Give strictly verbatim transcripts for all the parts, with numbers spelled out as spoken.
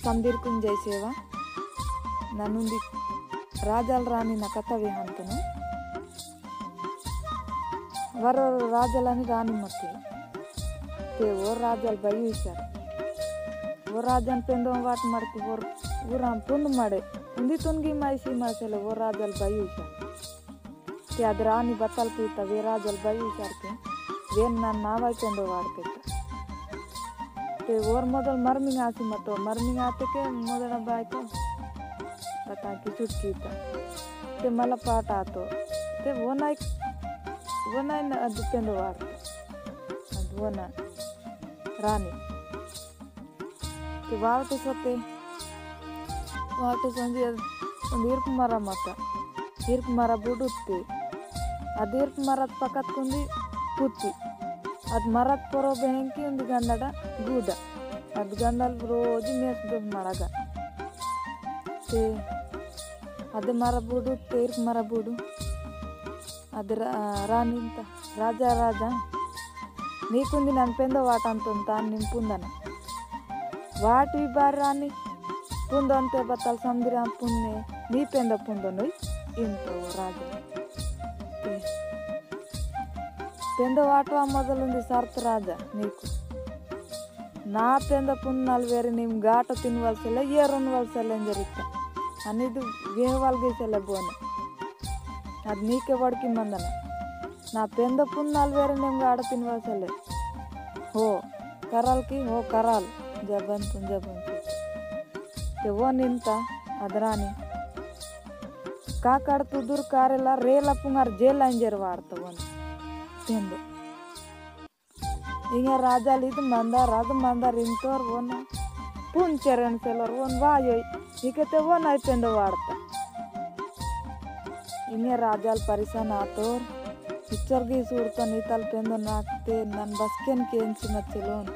समदीरकुन जय सेवा। ननुंदी राजाल रानी ना कथा वेहंतनु। वरोर राजाल अनि रानी मत्ते। ते वो राजाल बयु इशर। वो राजान पेंदो वाट मड़की वोर उराम पुंद मड़े। उन्दी तुनगी माइसी मासेले वो राजाल बयु इशर। ते अद रानी बतल कीता वे राजाल बयु इशर के। वेन नन नावाई पेंदो वाट केता। ते वोर मोदल मरमिंग आसी मतो, मरमिंग आते के मोदल बाय को बता की चुटकी ता। ते मला पाट आतो। ते वो नाई, वो नाई न अद पेंदो वाट। अद वो ना रानी। ते वाट सोते, वाट सोंजी अद, अद इर्प मरा मता। इर्प मरा बुडुत्ते। अद इर्प मरा पकत कुंदी पुत्ती। अद मरत पोरो बेहेंकी उन्दी गंदड़ा गूदा। अद गंदल रोजी मेस दोस मड़गा। ते अद मरा बुडु, तेर मरा बुडु। अद रा-, रानी इंता, राजा, राजा, नीकुंदी नन पेंदो वाटंतुन तान निम पुंदना। वाट वी बार रानी, पुंदोन ते बतल समदिरा पुन्ने, नी पेंदो पुंदोन उई, इंतो राजा। ते पेंदो वाटवा मोदलुंदी सर्त राजा नीकु। ना पेंदो पुन्नल वेरी निम गाटो तिनवल सेले, येरुनवल सेले इंजरिता। अनिदु वेहवल गे सेले बोने। अद नीके वड़की मंदना। ना पेंदो पुन्नल वेरी निम गाटो तिनवल सेले। हो, करल की, हो, करल। जबन तुन, जबन तुन। ते वो निंता, अद रानी। काकड़ तुदुर कारेला रेला पुंगार जेला इंजेर वाड़ता वोन। तेंदो। इंगे राजाल इद मंदार, अद मंदार इंतोर वोना। पुन चेरेन सेलोर वोन वायोई। इके ते वोन आई पेंदो वाड़ता। इंगे राजाल परिसन आतोर। इच्चर गी सूड़तन इतल पेंदो नाकते नन बसकेन केंची मच्चेलोन।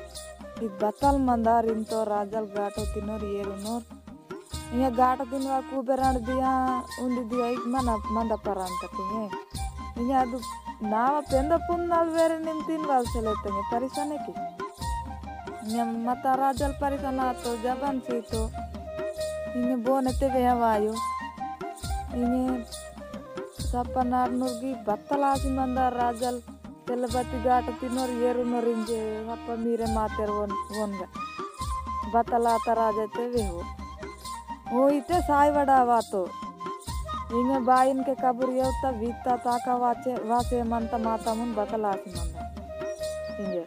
इद बतल मंदार इंतोर राजाल गाटो तिनोर येरुनोर। इंगे गाटो तिनवा कुबेरान दिया, उन्दी दिया, इक मना, मंदा परान तक इंगे। इंगे अदु नावा पेंदा पुन्नाल वेरे निम तिनवाल सेले तंगे परिसने की। इंगे मता राजल परिसन आतो, जबन सीतो। इंगे बोने ते वेहवायो। इंगे सपनार नुर्गी बत्तलासी मंदा राजल तेलबती गाट तिनोर येरुनोर इंजे हप्पा मीरे मातेर वोन-, वोनगा। बतलाता राजा ते वेहो। हो इते साय वडा वातो। इंगे बाइन के कबुर येवता वीता ताका वाचे, वाचे मंता माता मुन बतलासी मंदा। इंगे।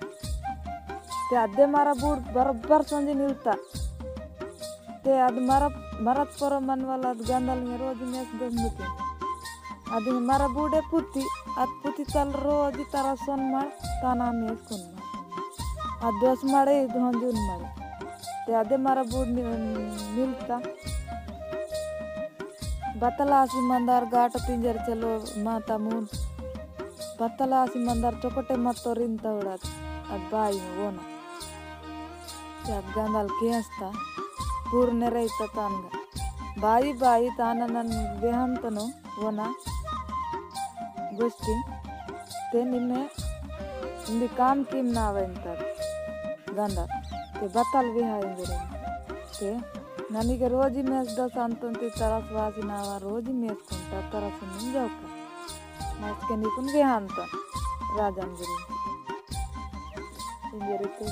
ते अद्दे मारा बूड़ बरोबर संजी निलता। ते अद मरत, मरत पोरो मनवल अद गंदल ने रोज मेस दंदुके। अद मरा बूडे पुती, अद पुती तल रोज तरा सोन मड़ ताना मेस कुन मड़। अद दोस मड़े, इद हंजून मड़े। ते अदे मरा बूड नि-, मिलता। बतलासी मंदार गाट पिंजर चलो माता मुन। बतलासी मंदार चोकटे मत्तो रिन तवड़त। अद बाई वोना। ते अद गंदल केंस्ता, पूर्ण रहिता तानगा। बाई, बाई, ताना नन वेहंतनो वोना गोष्टी। ते निम्मे इंदी काम किम नावा इंता गंदल। ते बतल वेहा इंजरे। ते ननिगे रोजी मेस दो संतुन ती तरस वासी नावा रोजी मेस कुंटा तरस निंजौका। मस्के निकुन वेहंतन राजन गुरु। इंजरे ते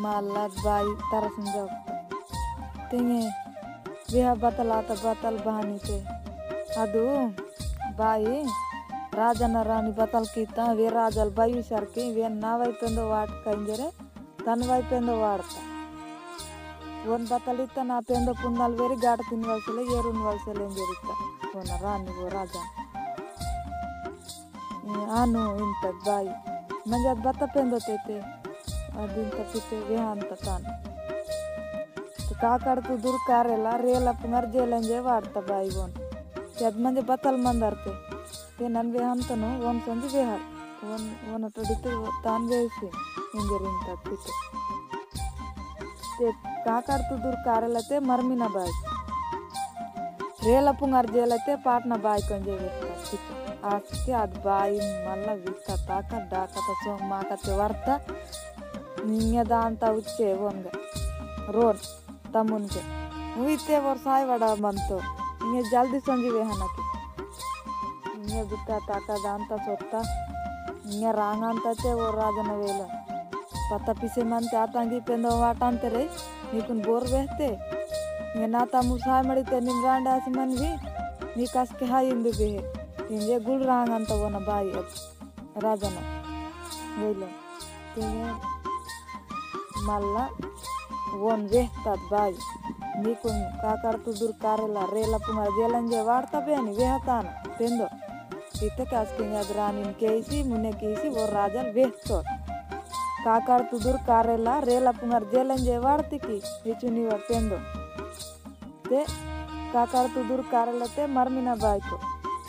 माला बाई तरसुन जावता। तेंगे वेहा बतल आता बतल बहानी ते। अदु बाई राजा न रानी बतल कीता, वे राजल बाई सरके, वे नावाई पेंदो वाट का इंजरे, तनवाई पेंदो वाड़ता। वन बतल इत्ता ना पेंदो पुन्नल वेरी गाट तिनवल सेले, येरुनवल सेले इंजरे इत्ता। वन रानी वो राजा। ए, आनु इंतक बाई। मंजात बत्ता पेंदो तेते। अद इंता पिते वेहांता तान। ते काकड़ तू दूर कारेला, रेला पुंगर जेलेंजे वाड़ता बाई वोन। ते अद मंजे बतल मंदर ते। ते नन वेहांतनो, वोन संजी वेहर। वोन, वोन अटोडी ते तान वेसी। इंजर इंता पिते। ते काकड़ तू दूर कारेला ते मरमिना बाई। रेला पुंगार जेला ते पाटना बाई कंजे वेत्ता। आस्के अद बाई मल्ला वित्ता ताका डाका ता सोंग माका ते वर्ता। निंगे दान ता उच्चे वोनगा। रोन। तमुन के। मुई ते वोर साय वड़ा मंतो। इंगे जल्दी संजी वेहना की। इंगे बिता ताका दांता सोता। इंगे रांगांता ते वोर राजन वेला। पता पिसे मंते आतांगी पेंदो वाटांते रे। निकुन बोर वेहते। इंगे ना तमुर साय मड़ी ते निमरांड आसी मन भी। निकास के हाई इंदु बेहे। इंगे गुल रांगांता वोना बाई अद। राजन वेला। तेने मल्ला वोन वेहतात बाई। निकुन काकड़ तुदुर कारेला रेला पुंगार जेलंजे वार्ता बेनी वेहतान पेंदो। इत्ते कास्किंग अद रानिन केसी, मुने केसी, वोर राजल वेहतो। काकड़ तुदुर कारेला रेला पुंगार जेलंजे वार्तिकी, इचुनी वा पेंदो। ते काकड़ तुदुर कारेला ते मरमिना बाईको।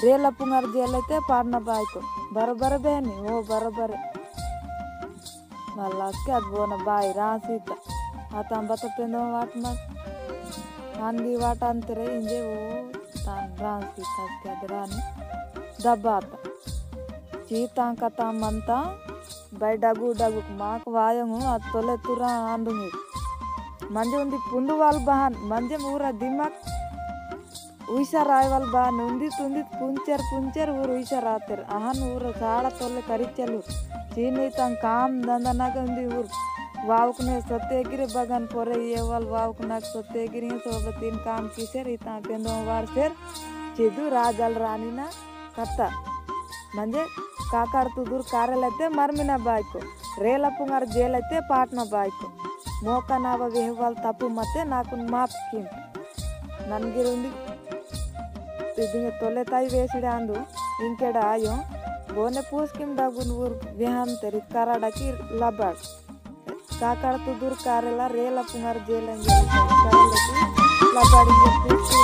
रेला पुंगार जेले ते पाड़ना बाईको। बरोबर बेनी, ओ बरोबर। मल्ला अस्के अद बोना बाई रासीता। आतां बता पेंदो वाट मत। आंदी वाट अंतरे इंजे ओ तान रासीता अस्के अद रानी। दबाता। चीतां कतां मंता। बाई डगु डगु माक वायंगु अद तोले तुरा आंदुंगी। मंजे उंदी पुंडु वाल बहान। मंजे मूरा दिमाग उइसा राय वाल बहान। उंदी तुंदी पुंचर पुंचर ऊर उइसा रातेर। अहन ऊर साड़ा तोले करिचलु। चीनी तंग काम दंदनग उंदी ऊर। वावकने सत्य गिरे बगन पोरे ये वाल वावकनक सत्य गिरे सोबतीन काम किसेर इतां पेंदो वार सेर। चिदु राजल रानी ना कत्ता। मंजे काकड़ तुदुर कारेला ते मरमिना बाईको। रेला पुंगार जेले ते पाटना बाईको। मोका नावा वेहवाल तपु मते नाकुन माफ किम। ननगिरुंदी इदिंगे तोले ताई वेसिड़े आंदु। इंकेड़ा आयो। बोने पूस किम डगुन ऊर वेहान तेरी कराड़ा की लबाड़। काकड़ तुदुर कारेला रेला पुंगार जेलंगे। कराड़ा की लबाड़ इंगे पूस